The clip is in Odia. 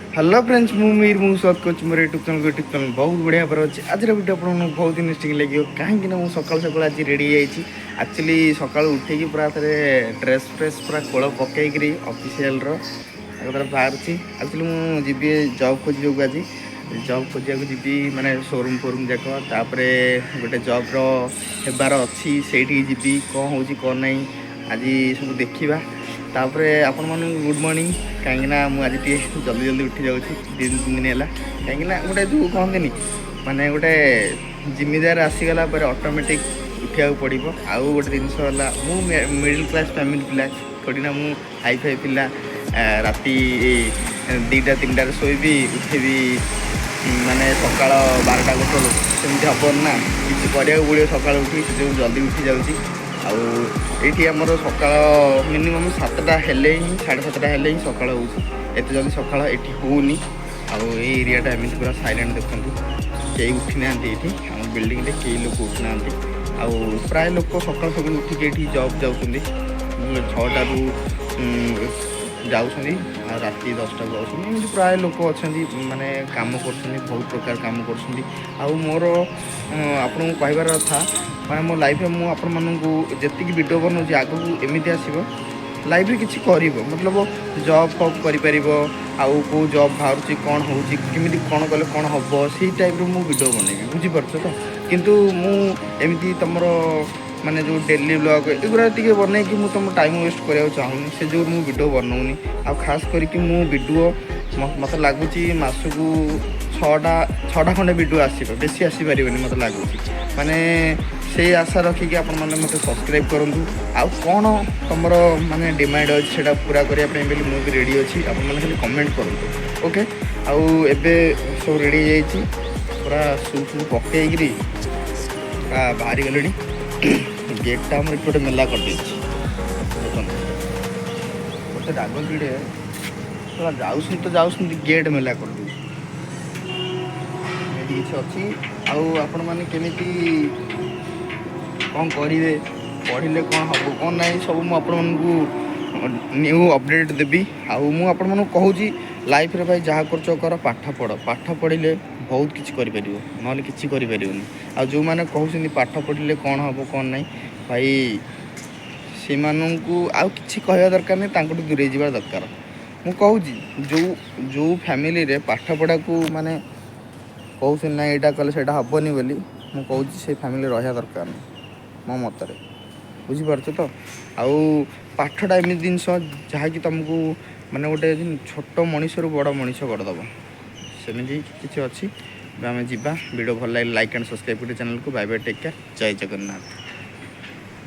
ହ୍ୟାଲୋ ଫ୍ରେଣ୍ଡସ୍, ମୁଁ ମୀର, ମୁଁ ସ୍ୱାଗତ କରୁଛି ମୋର ୟୁଟ୍ୟୁବ୍ ଚ୍ୟାନେଲ୍। ୟୁଟ୍ୟୁବ୍ ଚ୍ୟାନେଲ୍ ବହୁତ ବଢ଼ିଆ ଭାବରେ ଅଛି। ଆଜିର ଭିଡ଼ିଓ ଆପଣଙ୍କୁ ବହୁତ ଇଣ୍ଟରେଷ୍ଟିଂ ଲାଗିବ, କାହିଁକି ନା ମୁଁ ସକାଳୁ ସକାଳୁ ଆଜି ରେଡ଼ି ହେଇଯାଇଛି। ଆକ୍ଚୁଆଲି ସକାଳୁ ଉଠିକି ପୁରା ଥରେ ଡ୍ରେସ୍ ଫ୍ରେସ୍ ପୁରା ଖୋଳ ପକେଇକିରି ଅଫିସିଆଲର ଏକାଥରେ ବାହାରୁଛି। ଆକ୍ଚୁଆଲି ମୁଁ ଯିବି ଜବ୍ ଖୋଜିବାକୁ। ଆଜି ଜବ୍ ଖୋଜିବାକୁ ଯିବି, ମାନେ ସୋରୁମ୍ ଫୋରୁମ୍ ଯାକ। ତାପରେ ଗୋଟେ ଜବ୍ର ହେବାର ଅଛି, ସେଇଠିକି ଯିବି। କ'ଣ ହେଉଛି, କ'ଣ ନାହିଁ, ଆଜି ସବୁ ଦେଖିବା। ତାପରେ ଆପଣମାନଙ୍କୁ ଗୁଡ଼୍ ମର୍ଣ୍ଣିଂ, କାହିଁକିନା ମୁଁ ଆଜି ଟିକେ ଜଲ୍ଦି ଜଲ୍ଦି ଉଠି ଯାଉଛି 2-3 ଦିନ ହେଲା। କାହିଁକିନା ଗୋଟେ ଯେଉଁ କହନ୍ତିନି, ମାନେ ଗୋଟେ ଜିମିଦାର ଆସିଗଲା ପରେ ଅଟୋମେଟିକ୍ ଉଠିବାକୁ ପଡ଼ିବ। ଆଉ ଗୋଟେ ଜିନିଷ ହେଲା, ମୁଁ ମିଡ଼ିଲ୍ କ୍ଲାସ୍ ଫ୍ୟାମିଲି ପିଲା, ଥୋଡ଼ି ନା ମୁଁ ହାଇ ଫାଇ ପିଲା। ରାତି 2ଟା 3ଟାରେ ଶୋଇବି, ଉଠିବି ମାନେ ସକାଳ 12ଟା 1 ବେଳକୁ, ସେମିତି ହେବନି ନା। କିଛି କରିବାକୁ ପଡ଼ିବ ସକାଳୁ ଉଠି, ସେ ଯୋଗୁଁ ଜଲ୍ଦି ଉଠି ଯାଉଛି। ଆଉ ଏଇଠି ଆମର ସକାଳ ମିନିମମ୍ 7ଟା ହେଲେ ହିଁ, 7:30 ହେଲେ ହିଁ ସକାଳ ହେଉଛି। ଏତେ ଜଲ୍ଦି ସକାଳ ଏଠି ହେଉନି। ଆଉ ଏଇ ଏରିଆଟା ଏମିତି ପୁରା ସାଇଲେଣ୍ଟ, ଦେଖନ୍ତୁ, କେହି ଉଠିନାହାନ୍ତି ଏଇଠି। ଆମ ବିଲ୍ଡିଂରେ କେହି ଲୋକ ଉଠିନାହାନ୍ତି। ଆଉ ପ୍ରାୟ ଲୋକ ସକାଳୁ ସକାଳୁ ଉଠିକି ଏଠି ଜବ୍ ଯାଉଛନ୍ତି। 6ଟାରୁ ଯାଉଛନ୍ତି ଆଉ ରାତି 10ଟାକୁ ଆଉଛନ୍ତି। ଏମିତି ପ୍ରାୟ ଲୋକ ଅଛନ୍ତି, ମାନେ କାମ କରୁଛନ୍ତି, ବହୁତ ପ୍ରକାର କାମ କରୁଛନ୍ତି। ଆଉ ମୋର ଆପଣଙ୍କୁ କହିବାର କଥା, ମାନେ ମୋ ଲାଇଫ୍ରେ ମୁଁ ଆପଣମାନଙ୍କୁ ଯେତିକି ଭିଡ଼ିଓ ବନାଉଛି, ଆଗକୁ ଏମିତି ଆସିବ, ଲାଇଫ୍ରେ କିଛି କରିବ, ମତଲବ ଜବ୍ ଫବ୍ କରିପାରିବ। ଆଉ କେଉଁ ଜବ୍ ବାହାରୁଛି, କ'ଣ ହେଉଛି, କେମିତି କ'ଣ କଲେ କ'ଣ ହେବ, ସେଇ ଟାଇପ୍ର ମୁଁ ଭିଡ଼ିଓ ବନେଇବି, ବୁଝିପାରୁଛ ତ? କିନ୍ତୁ ମୁଁ ଏମିତି ତୁମର ମାନେ ଯେଉଁ ଡେଲି ବ୍ଲଗ୍ ଏଗୁଡ଼ା ଟିକେ ବନେଇକି ମୁଁ ତୁମ ଟାଇମ୍ ୱେଷ୍ଟ କରିବାକୁ ଚାହୁଁନି। ସେ ଯୋଗୁଁ ମୁଁ ଭିଡ଼ିଓ ବନଉନି। ଆଉ ଖାସ୍ କରିକି ମୁଁ ଭିଡ଼ିଓ ମୋତେ ଲାଗୁଛି ମାସକୁ ଛଅଟା ଖଣ୍ଡେ ଭିଡ଼ିଓ ଆସିବ, ବେଶୀ ଆସିପାରିବନି ମୋତେ ଲାଗୁଛି। ମାନେ ସେଇ ଆଶା ରଖିକି ଆପଣମାନେ ମୋତେ ସବସ୍କ୍ରାଇବ୍ କରନ୍ତୁ। ଆଉ କ'ଣ ତୁମର ମାନେ ଡିମାଣ୍ଡ ଅଛି, ସେଇଟା ପୁରା କରିବା ପାଇଁ ବୋଲି ମୁଁ ବି ରେଡ଼ି ଅଛି। ଆପଣମାନେ ଖାଲି କମେଣ୍ଟ କରନ୍ତୁ, ଓକେ? ଆଉ ଏବେ ସବୁ ରେଡ଼ି ହେଇଯାଇଛି, ପୁରା ସୁ ଫୁ ପକେଇକିରି ପୁରା ବାହାରି ଗଲେଣି। ଗେଟ୍ଟା ଆମର ଏଠି ଗୋଟେ ମେଲା କରିଦେଇଛି, ଦେଖନ୍ତୁ। ମୋତେ ରାଗ ଚିଡ଼େ, ଶଳା ଯାଉଛନ୍ତି ତ ଯାଉଛନ୍ତି, ଗେଟ୍ ମେଲା କରିଦେଉଛି। ଏମିତି କିଛି ଅଛି। ଆଉ ଆପଣମାନେ କେମିତି କ'ଣ କରିବେ, ପଢ଼ିଲେ କ'ଣ ହେବ, କ'ଣ ନାହିଁ, ସବୁ ମୁଁ ଆପଣମାନଙ୍କୁ ନ୍ୟୁ ଅପଡ଼େଟ୍ ଦେବି। ଆଉ ମୁଁ ଆପଣମାନଙ୍କୁ କହୁଛି, ଲାଇଫ୍ରେ ଭାଇ, ଯାହା କରୁଛ କର, ପାଠ ପଢ଼। ପାଠ ପଢ଼ିଲେ ବହୁତ କିଛି କରିପାରିବ, ନହେଲେ କିଛି କରିପାରିବନି। ଆଉ ଯେଉଁମାନେ କହୁଛନ୍ତି ପାଠ ପଢ଼ିଲେ କ'ଣ ହେବ, କ'ଣ ନାହିଁ, ଭାଇ, ସେମାନଙ୍କୁ ଆଉ କିଛି କହିବା ଦରକାର ନାହିଁ, ତାଙ୍କଠୁ ଦୂରେଇ ଯିବା ଦରକାର। ମୁଁ କହୁଛି, ଯେଉଁ ଯେଉଁ ଫ୍ୟାମିଲିରେ ପାଠପଢ଼ାକୁ ମାନେ କହୁଛନ୍ତି ନା ଏଇଟା କଲେ ସେଇଟା ହେବନି ବୋଲି, ମୁଁ କହୁଛି ସେଇ ଫ୍ୟାମିଲି ରହିବା ଦରକାର ନାହିଁ ମୋ ମତରେ, ବୁଝିପାରୁଛ ତ? ଆଉ ପାଠଟା ଏମିତି ଜିନିଷ ଯାହାକି ତୁମକୁ ମାନେ ଗୋଟେ ଛୋଟ ମଣିଷରୁ ବଡ଼ ମଣିଷ କରିଦେବ। ସେମିତି କିଛି ଅଛି। ଏବେ ଆମେ ଯିବା। ଭିଡ଼ିଓ ଭଲ ଲାଗିଲେ ଲାଇକ୍ ଆଣ୍ଡ ସବସ୍କ୍ରାଇବ୍ କରିବେ ଚ୍ୟାନେଲକୁ। ବାଇ ବାଇ, ଟେକ୍ କେୟାର, ଜୟ ଜଗନ୍ନାଥ।